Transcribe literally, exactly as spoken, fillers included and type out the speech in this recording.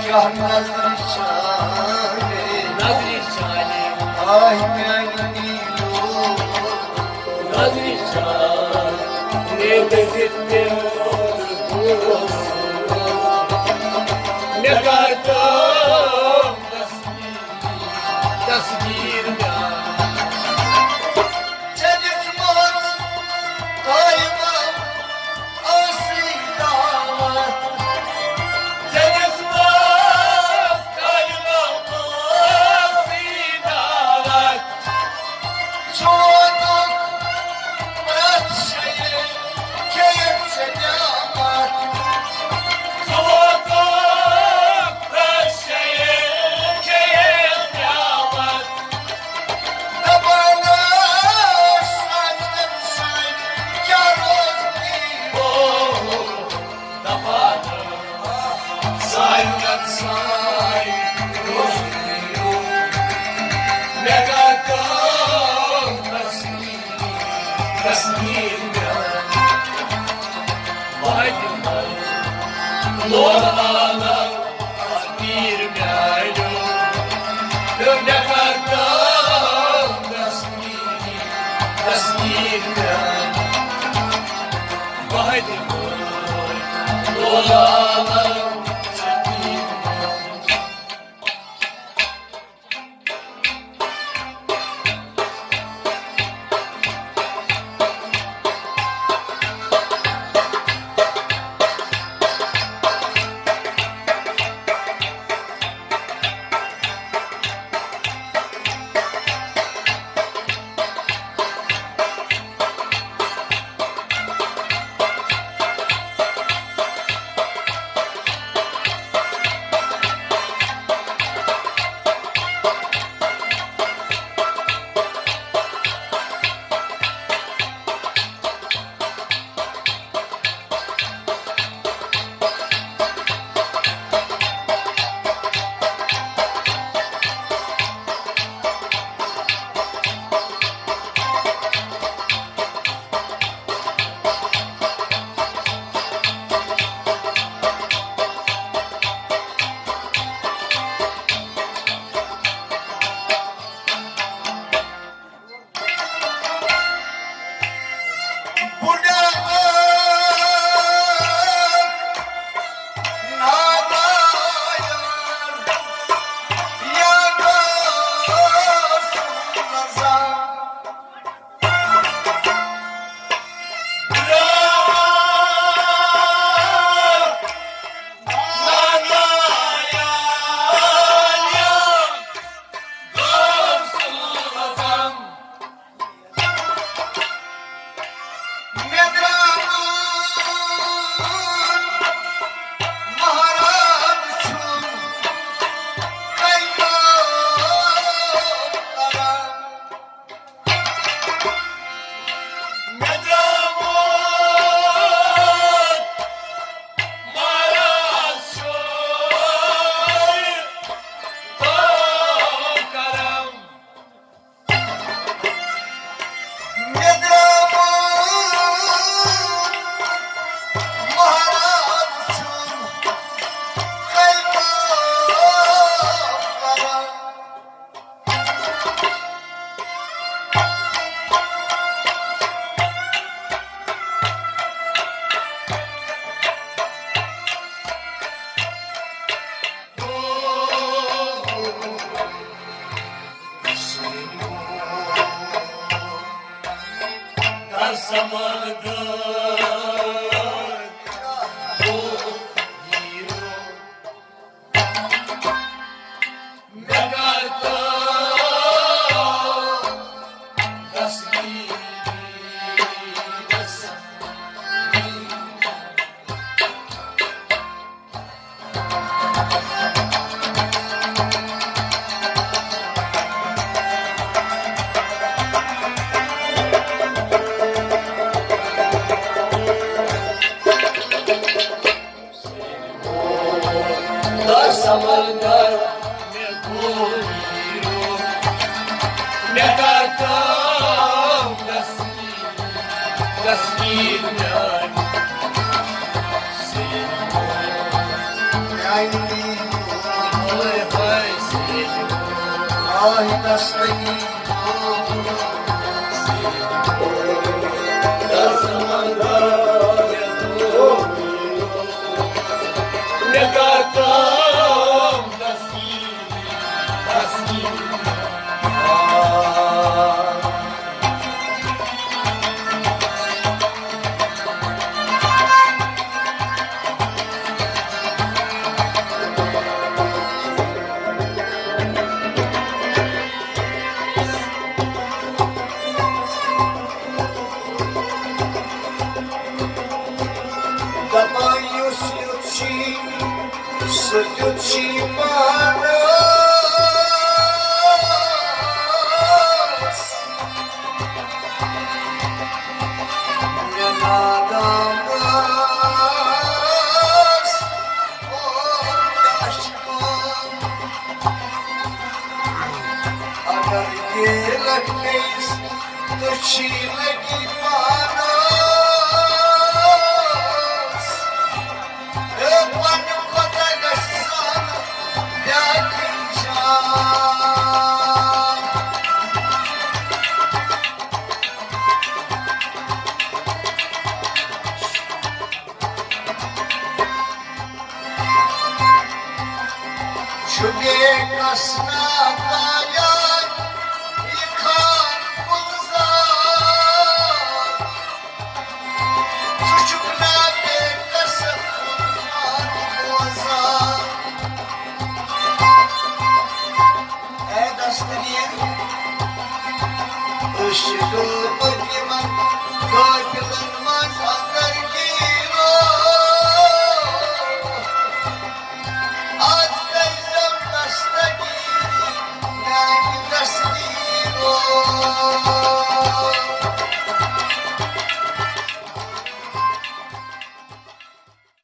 کیٛاہ نظرِ چانے، نظرِ چانے، آہ میانہِ دیٖدو۔ نظرِ چانے دٔزِتھ پیوٚو تہٕ گوس۔ مےٚ کر تام تصویر، تصویر میانہِ۔ ژےٚ دِژمٕژ قٲیمہ ٲسٕے دعوت۔ ژےٚ دِژمٕژ قٲیمہ ٲسٕے دعوت۔ ژٕ ووتُکھ پرٛٮ۪تھ جایہِ کھیٚیِتھ ژےٚ نعمت۔ ژٕ ووتُکھ پرٛٮ۪تھ جایہِ کھیٚیِتھ نعمت۔ دپان ٲس سانٮ۪ن سۭتۍ کیٛاہ روزنی۔ دپان ٲس سانٮ۪ن سۭتۍ روزنی۔ مےٚ کر کٲم تصویر، تصویر میٲنۍ۔ وۄنۍ لوگ عالم تصویر میانیو۔ تہٕ مےٚ کر کٲم تصویر، تصویر میٲنۍ۔ وۄنۍ لوگ عالم تصویر میانیو۔ آہ دستگی دپان یُس یُتھ چھی، سُہ تیُتھ چھی پانس۔ مےٚ نادان بس، او داش کان۔ اگر گیلک پیس، تو چھی لگی پانس۔ اے پنُن خۄدا گژھِ زانُن بیٛاکھ اِنسان۔ چھُ بے کس نادایان یہِ خان گُلزار۔ ژٕ چھُکھ نا بے کس خان بوزان۔ اے دستگیر، عشق بہٕ یِمن قٲتلن